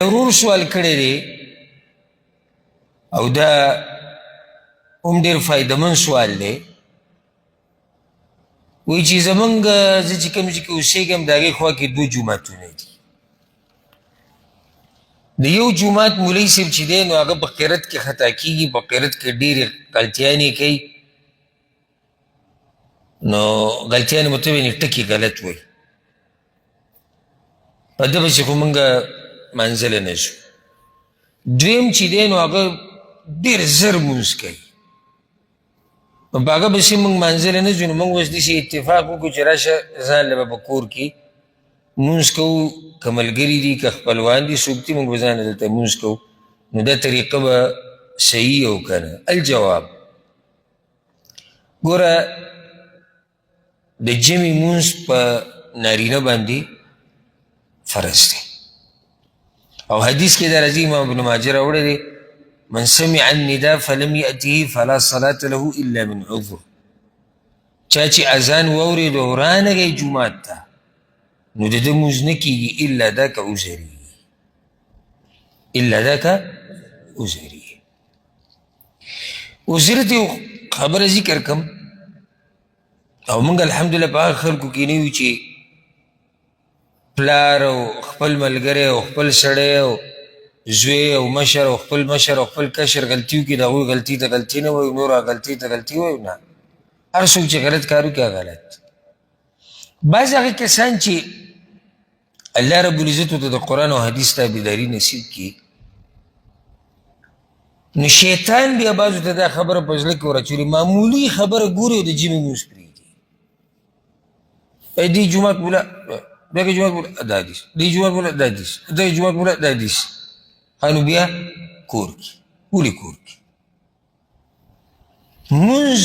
ورور سوال کړی دی او دا هم ډېر فایدهمند سوال دی. وایي چې زمونږ زه چې کوم ځای کې اوسېږم د هغې خوا کې دوه جوماتونه دي. د یو جومات مولوي صاحب چې دی نو هغه په قرت کې خطا کېږي، په قرت کې ډېرې غلطیانې کوي، نو غلطیانې مطلب یعنې ټکي غلط وایي. په ده پسې خو مونږ منزله نه شو. دویم چې دی نو هغه ډېر زر لمونځ کوي، نو په هغه پسې مونږ منزله نه ځو. نو مونږ اوس داسې اتفاق وکړو چې راشه ځان له به په کور کې لمونځ کوو، که ملګري دي که خپلوان دي څوک دي، مونږ به ځان له دلته لمونځ کوو. نو دا طریقه به صحیح او که نه؟ الجواب، ګوره د جمع مونځ په نارینه باندې فرض دی، او حدیث کې دا راځي، امام ابن ماجه راوړی دی، من سمع النداء فلم یأته فلا صلاة له الا من عذر. چا چې اذان واورېد او رانغی جومات ته نو د ده مونځ نه کېږي الا دا که عذر وي، الا دا که عذر وي. عذر ته خبره ذکر کم، او موږ الحمدلله په هغه خلکو کې نه یو چې پلار او خپل ملګری او خپل سړی او زوی او مشر او خپل مشر او خپل کشر غلطي وکړي، د هغوی غلطي ته غلطي نه وایو، نور هغه غلطي ته غلطي وایو. نه، هر څوک چې غلط کار وکړي هغه غلط. بعضې هغه کسان چې الله رب العزت ورته د قرآن او حدیث تابعداري نصیب کړي، نو شیطان بیا بعضو ته دا خبره په زړه کې ور اچولي، معمولي خبره ګوري او د جمعې لمونځ پرېږدي. ای دې جومات مولا، دغه جومات مولا دا حدیث، دې جومات مولا دا حدیث، دغه جومات مولا دا حدیث، نو بیا کور کې ولې کور کې مونځ؟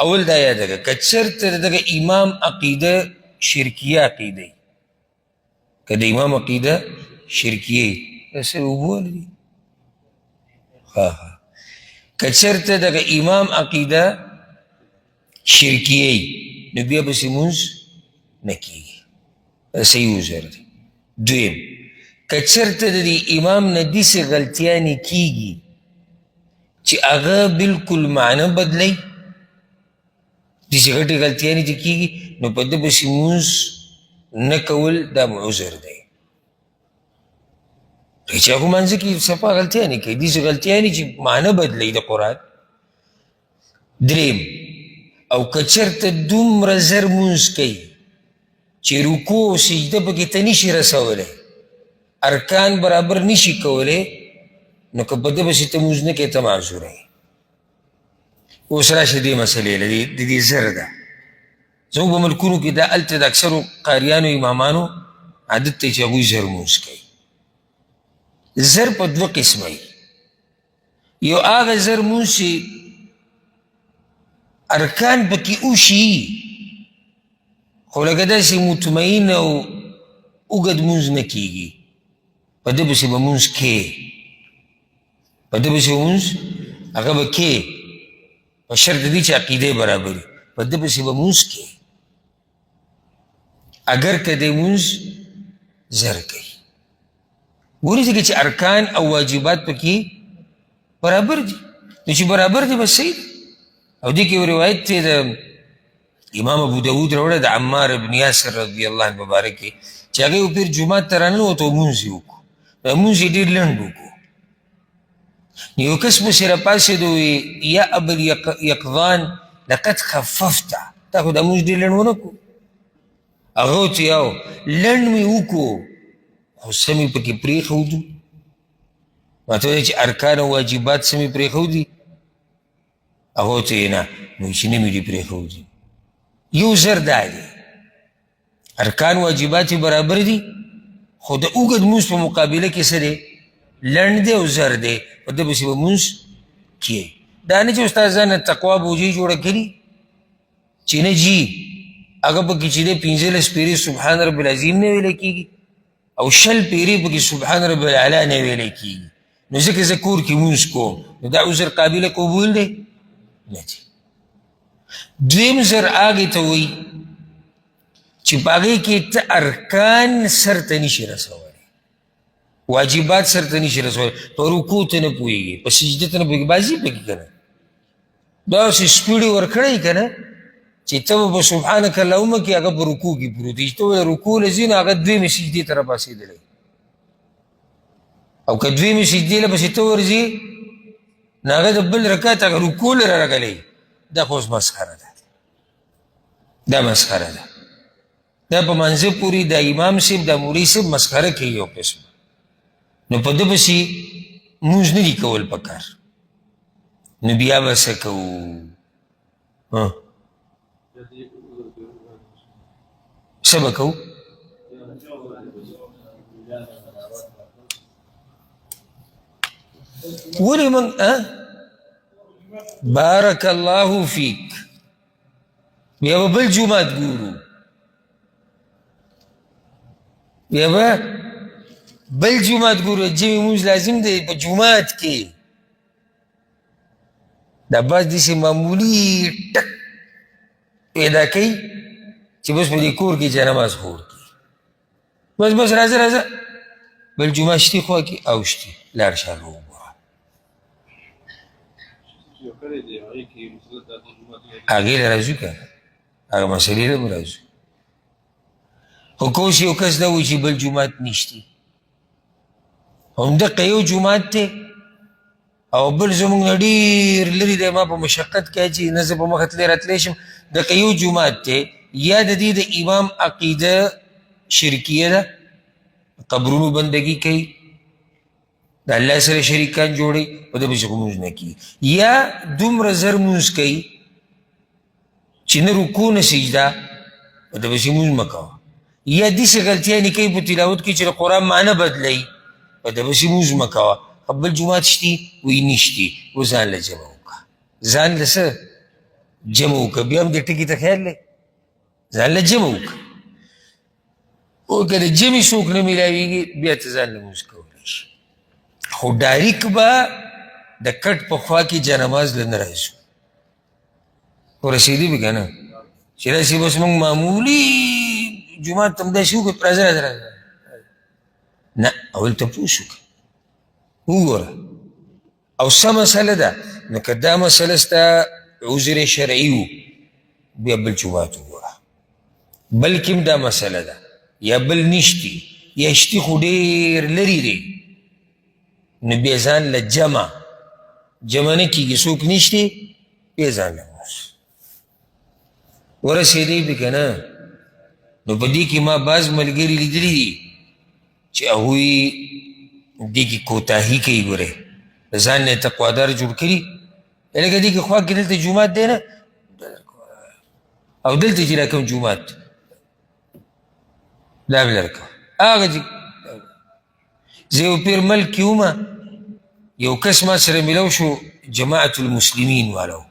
اول دا یاده کړه، که چېرته د دغه امام عقیده شرکیه عقیده وي، که د امام عقیده شرکیه وي، داسې اوبه دي، ښه ښه، که چېرته دغه امام عقیده شرکیه وي نو بیا پسې مونځ نه کېږي، دا صحیح عذر دی. دویم، که چېرته د دې امام نه داسې غلطیانې کېږي چې هغه بالکل معنی بدلوي، داسې غټې غلطیانې چې کېږي، نو په ده پسې مونځ نه کول دا عذر دی. چې هغه مانځه کې صفا غلطیانې کوي، داسې غلطیانې چې معنی بدلوي د قرآن. دریم، او که چېرته دومره زر مونځ کوي چې رکوع او سجده پکې ته نشي رسولی، ارکان برابر نشي کولی، نو که په ده پسې ته مونځ نه کوې ته معذوره یې. اوس راشه دې مسلې له، د دې زر ده. زموږ په ملکونو کې دا هلته د اکثرو قاریانو امامانو عادت دی چې هغوی زر مونځ کوي. زر په دوه قسمه وي. یو هغه زر مونځ چې ارکان پکې وشي خو لکه داسې مطمئن او اوږد مونځ نه کېږي، په ده پسې به مونځ کې، په ده پسې به مونځ هغه به کې، په شرط دي چې عقیده یې برابر وي، په ده پسې به مونځ کې، اګر که دی مونځ زر کوي. ګوري ځکه چې ارکان او واجبات پکې برابر دي، نو چې برابر دي بس صحیح. او دې کې یو روایت دی د امام ابو داود راوړی د عمار ابن یاسر رضی الله عنه مبارک کې چې هغه یو پیر جومات ته راننوت او لمونځ یې وکړو، لمونځ یې ډېر لنډ وکړو. یو کس پسې راپاڅېدو، وایي یا ابا الیقظان لقد خففت، تا خو دا لمونځ ډېر لنډ ونه کړو. هغه ورته یو لنډ مې وکړو خو څه مې پکې پرېښودو، ماته وایي چې ارکان او واجبات څه مې پرېښودي. هغه ورته وایي نه، نو چې نه مې دي پرېښودي. یو زر دا دی، ارکان واجبات یې برابر دي خو د اوږد مونځ په مقابله کې څه دی، لنډ دی او زر دی، په ده پسې به مونځ کیږي. دا نه چې استاد ځان تقوا بوجۍ جوړه کړي چې نه جي هغه پکې چې دی 15 پیرې سبحان رب العظیم نه ویلی کېږي او 20 پیرې پکې سبحان رب العلا نه ویلی کېږي، نو ځکه زه کور کې مونځ کوم، نو دا عذر قابل قبول دی نه دی. دویم زر هغې ته وایي چې په هغې کې ته ارکان سر ته نشي رسولی، واجبات سر ته نشي رسولی، په رکوع ته نه پوهېږي، په سجده ته نه پوهېږي، بازي پکې که نه داسې سپیړې ورکړی که نه چې ته به په سبحانک اللهم کې هغه په رکوع کې پروت وي، چې ته به د رکوع له ځي نو هغه دویمې سجدې ته راپاڅېدلی، او که دویمې سجدې له پسې ته ورځې نو هغه د بل رکعت هغه رکوع له راغلی. دا خو اوس مسخره ده، دا مسخره ده. دا په منځه پورې دا امام صاحب دا مولوي صاحب مسخره کوي یو قسم، نو په ده پسې مونځ نه دي کول پکار. نو بیا به څه کوو؟ څه به کوو؟ ولې موږ بارک الله فیک بیا به بل جومات ګورو، بیا به بل جومات ګورو. جمعې لمونځ لازم دی په جومات کې. دا بس داسې معمولي ټک پیدا کوي چې بس په دې کور کې جانماز خور کړي، بس بس راځه راځه بل جومات شتي خوا کې او شتي، لاړ شه هغه وګوره. هغې له راځو که نه، هغه مسئلې له به راځو. خو که اوس یو کس دا وایي چې بل جومات نشتي، همدقه یو جومات دی او بل زموږ نه ډېر لرې دی، ما په مشقت کې اچي، نه زه په مخه تللی راتلی شم، دقه یو جومات دی، یا د دې د امام عقیده شرکیه ده، قبرونو بندګي کوي، د الله سره شریکان جوړوي، په ده پسې خو لمونځ نه کېږي، یا دومره زر لمونځ کوي چې نه رکوع نه سجده، په ده پسې لمونځ مه کوه، یا داسې غلطیانې کوي په تلاوت کې چې د قرآن معنی بدلوي، په ده پسې لمونځ مه کوه. بل جومات شتي؟ وایي نشتي. و ځان له جمع وکړه، ځان له څه جمع وکړه، بیا هم دې ټکي ته خیال دی، ځان له جمع وکړه. او که د جمع څوک نه میلاویږي بیا ته ځان له لمونځ کولی شي، خو ډایرک به د کټ په خوا کې جانماز له نه راځو. ورسېدي به که نه چې داسې بس موږ معمولي جومات ته هم داسې وکړو، راځه راځه راځه، نه، اول تپوس وکړه وګوره او څه مسله ده. نو که دا مسله ستا عذر شرعي و بیا بل جومات وګوره، بلکې هم دا مسله ده یا بل نشتي یا شتي خو ډېر لرې دی، نو بیا ځان له جمع جمع نه کېږي، څوک نشتي بیا ځان له ورسېدی به که نه. نو په دې کې ما بعض ملګري لیدلي دي چې هغوی دې کې کوتاهي کوي، ګورې د ځان نه یې تقوادار جوړ کړي، لکه دې کې خوا کې دلته جومات دی نه، او دلته چې دا کوم جومات دا مې درکوه، هغه چې زه یو پیر ملک کې وم، یو کس ما سره میلاو شو، جماعت المسلمین والو،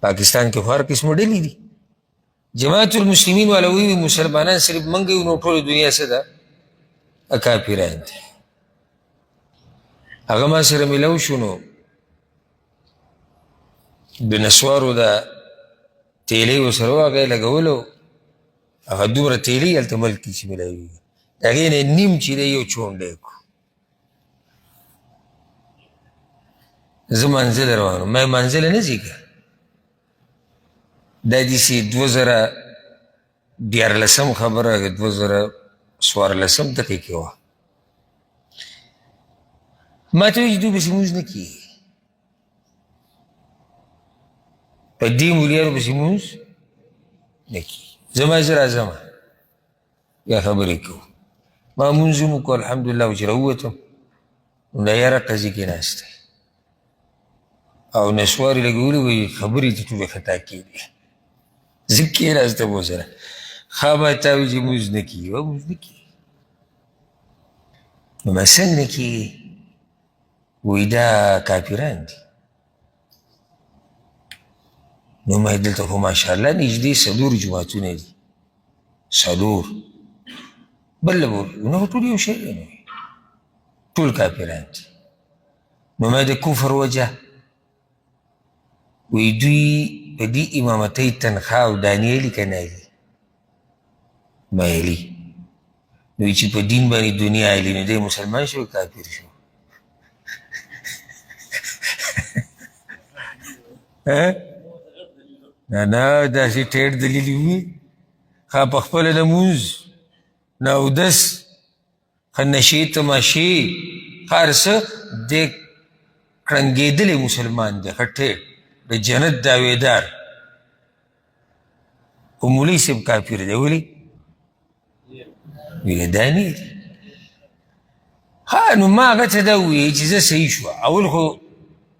پاکستان کې خو هر قسم ډلې دي، جماعت المسلمین والا وایي مسلمانان صرف موږ یو، نو ټوله دنیا څه ده؟ کافران دي. هغه ما سره میلاو شو، نو د نسوارو د تیلې ورسره وه، هغه یې لګولو، هغه دومره تیلې هلته ملک کې چې میلاویږي، د هغې نه نیم چې دی یو چونډی کړو. زه منزل روان وم، ما یې منزله نه ځي که دا داسې 2013 خبره، 2014 دقې کې وه. ما ته وایي چې دوی پسې لمونځ نه کېږي، په دې مولیانو پسې لمونځ نه کېږي. زما زه راځم بیا خبرې کوو. ما لمونځ هم وکړو الحمدلله، چې راووتم نو دا یاره قضیه کې ناست دی او نسوارې لګولي، وایي خبرې دې ټولې خطا کېدې. زه کښېناستم ورسره، ښه ما تا وایي چې لمونځ نه کېږي، وایي لمونځ نه کېږي. نو ما څنګه نه کېږي؟ وایي دا کافران دي. نو ما دلته خو ماشاءالله نږدې 4 جوماتونه دي، 4 بل له نو ټول یو شی دی، نو ټول کافران دي. نو ما د کفر وجه وایي دوی په دې امامتۍ تنخوا او دانې لي که نه لي؟ ما یې لي. نو چې په دین باندې دنیا علی، نو دی مسلمان شو کافر شو؟ نه نه، داسې ټیټ دلیل وي. ښه په خپله نه مونځ نه اودس، ښه نشې تماشې، ښه هر څه دی کړنګېدلی مسلمان دی، ښه ټیټ د جنت دعوېدار، خو مولوي صاحب کافر دی. ولې؟ ویله دا نه دي. ښه نو ما هغه ته دا وویل چې زه صحیح شوه. اول خو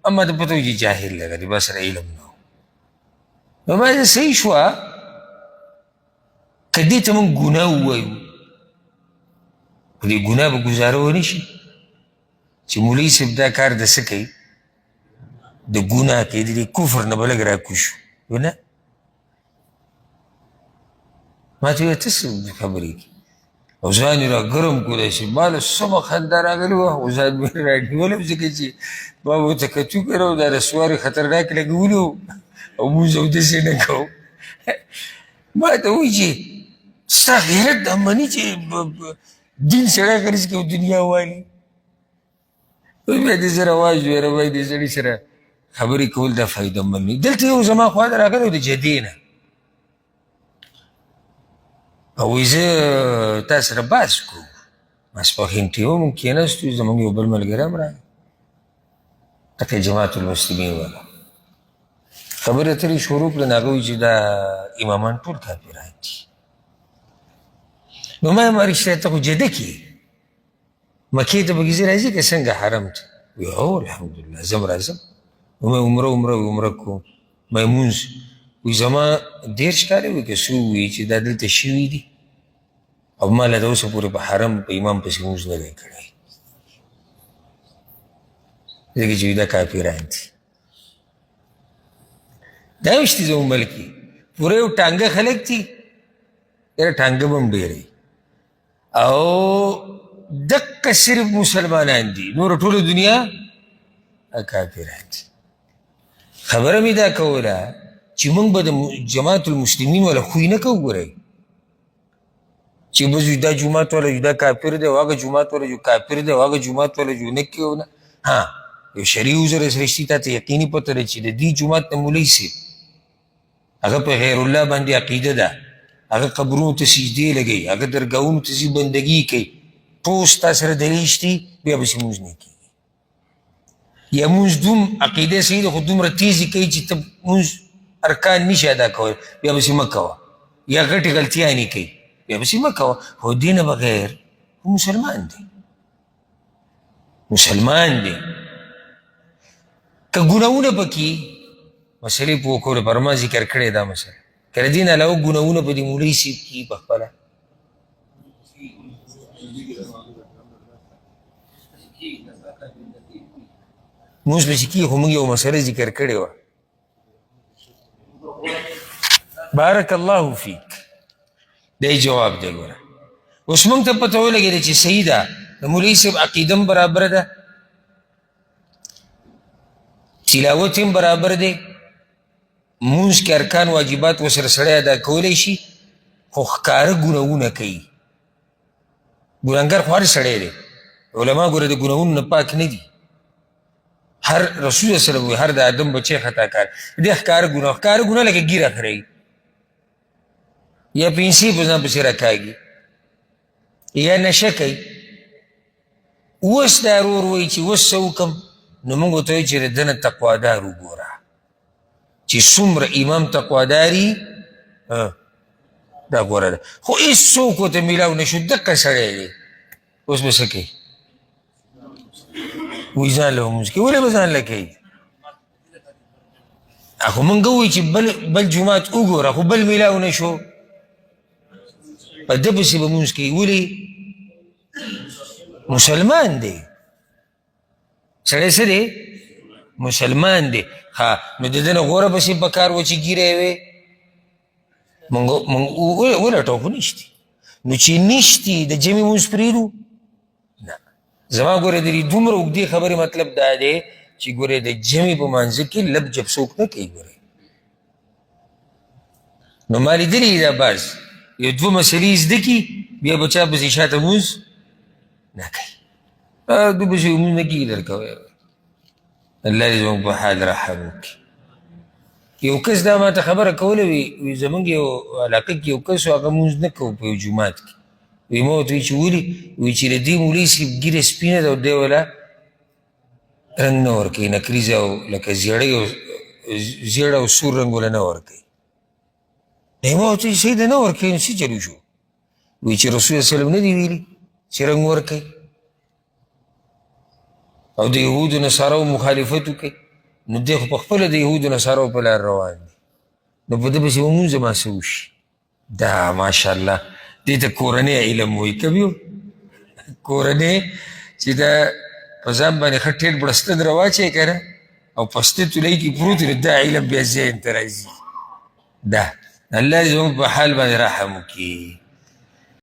اما ته پته وه چې جاهل لګه دی، بس سره علم نه و. نو ما زه صحیح شوه که دې ته موږ ګناه ووایو، په دې ګناه به ګزاره ونه شي چې مولوي صاحب دا کار د څه کوي؟ د ګناه کوي، د دې کفر نه به لږ راکوز شو. نه، ما ته وویل ته څه خبرې کوې؟ او ځان یې را ګرم کړو، داسې ما له سمه خندا راغلې وه، خو ځان مې رانیولی و، ځکه چې ما ورته کتو که نه، دا رسوارې خطرناک لګولي وو او مونځ اودس یې نه کوو. ما ته وایي چې ستا غیرت دا مني چې دین سړی خرڅ کړي او دنیا والي. بیا دې زه رواج ویره وایي دې سړي سره خبرې کول دا فایده من نه. دلته یو زما خوا ته راغلی د جدې نه، او وایي زه تا سره بحث کوم. ماسپښین ټیم موږ کښېناستو، زموږ یو بل ملګری هم راغی، دغه جماعت المسلمین والا. خبرې اترې شروع کړې، نو هغه وایي چې دا امامان ټول کافران دي. نو ما یې ما رښتیا ته خو جده کې مکې ته پکې ځي راځي که څنګه حرم ته؟ وایي هو الحمدلله ځم راځم. نو ما عمره عمره عمره کوم، ما یې مونځ وایي زما 30 کاله وي که څو وي چې دا دلته شوي دي، او ما لا د اوسه پورې په حرم په امام پسې مونځ نه دی کړی، ځکه چې دا کافران دي. دا هم شته زموږ ملک کې پوره یو ټانګه خلک دي، یاره ټانګه به هم ډېره او دقه صرف مسلمانان دي، نور ټوله دنیا کافران دي. خبره مې دا کوله چې موږ به د جماعت المسلمین والا خوی نه کوو، ګورئ چې بس دا جومات والا دا کافر دی، او هغه جومات والا جو کافر دی، او هغه جومات والا جو نه کوي. نه، ها یو شرعي عذر سره شي، تا ته یقیني پته ده چې د دې جومات نه مولوي صاحب هغه په غیر الله باندې عقیده ده، هغه قبرونو ته سجدې لګوي، هغه درګاهونو ته ځي بندګي کوي، ټول ستا سره دلیل شتي، بیا پسې مونځ نه کېږي. یا مونځ دوم عقیده صحیح ده خو دومره تیزې کوي چې ته مونځ ارکان نشي ادا کولی، بیا پسې مه کوه. یا غټې غلطیانې کوي، بیا پسې مه کوه. خو دې نه بغیر مسلمان دی، مسلمان دی. که ګناهونه پکې مسلې پوه کولو پر ما ذکر کړې دا مسله، که له دې نه علاوه ګناهونه په دې مولوي صاحب کي په خپله مونځ پسې کېږي، خو موږ یو مسله ذکر کړې وه. بارک الله فیک، دی جواب دی. ګوره اوس موږ ته پته ولګېده چې صحیح ده، د مولوي صاحب عقیده هم برابره ده، تلاوت هم برابر دی، مونځ کې ارکان واجبات ورسره سړی ادا کولی شي، خو ښکاره ګناهونه کوي. ګناهګار خو هر سړی دی، علما ګوره د ګناهونو نه پاک نه دي. هر رسول الله صلی الله علیه وسلم هر د آدم بچی خطاکار دی. ښکاره ګناه، ښکاره ګناه لکه ږیره خرېي یا پنسې په ځان پسې راکاږي یا نشه کوي. اوس دا ورور وایي چې اوس څه وکړم؟ نو موږ ورته وایو چې د ده نه تقوادار وګوره چې څومره امام تقواداري دا غوره ده. خو هېڅوک ورته میلاو نه شو، دقه سړی دی. اوس به څه کوي؟ وایي ځان له لمونځ کوي. ولې به ځان له کوي؟ خو موږ وایو چې بل جومات وګوره، خو بل میلاو نه شو، په ده پسې به مونځ کوي. ولې؟ مسلمان دی سړی، څه دی؟ مسلمان دی. ها نو د ده نه غوره پسې په کار و چې ږیره یې وې. موږ ولټوه خو نشتي. نو چې نشتي د جمعې مونځ پرېږدو؟ نه، زما ګوره د دې دومره اوږدې خبرې مطلب دا دی چې ګوره د جمعې په مانځه کې لب جب څوک نه کوي. ګوره نو ما لیدلي دا بعض یو دوه مسلې زده کړي، بیا به چا پسې شاته لمونځ نه کوي. دوی پسې لمونځ نه کېږي درکوی. الله دې زموږ په حال رحم وکړي. یو کس دا ماته خبره کوله، وي زموږ یو علاقه کې یو کس و، هغه لمونځ نه کوو په یو جومات کې. وي ما ورته وویل چې ولې؟ وایي چې د دې مولوي صاحب ږیره سپینه ده او دی ولا رنګ نه ورکوي، نکریزه او لکه زیړی او زیړ او سور رنګ وله نه ورکوي. ما ورته وویل صحیح ده، نه ورکوي نو څه چل وشو؟ وایي چې رسول الله وسلم نه دي ویلي چې رنګ ورکوي او د یهودو نصاراو مخالفت وکړي، نو دی خو په خپله د یهودو نصاراو په لار روان دی، نو په ده پسې به مونږ زما څه وشي؟ دا ماشاءالله دې ته کورنی علم وایي. کوم یو کورنی چې دا په ځان باندې ښه ټیټ بړستن راواچوي که نه او پسته تولۍ کې پروت وي، دا علم بیا ذهن ته راځي. دا الله دې زموږ په حال باندې رحم وکړي.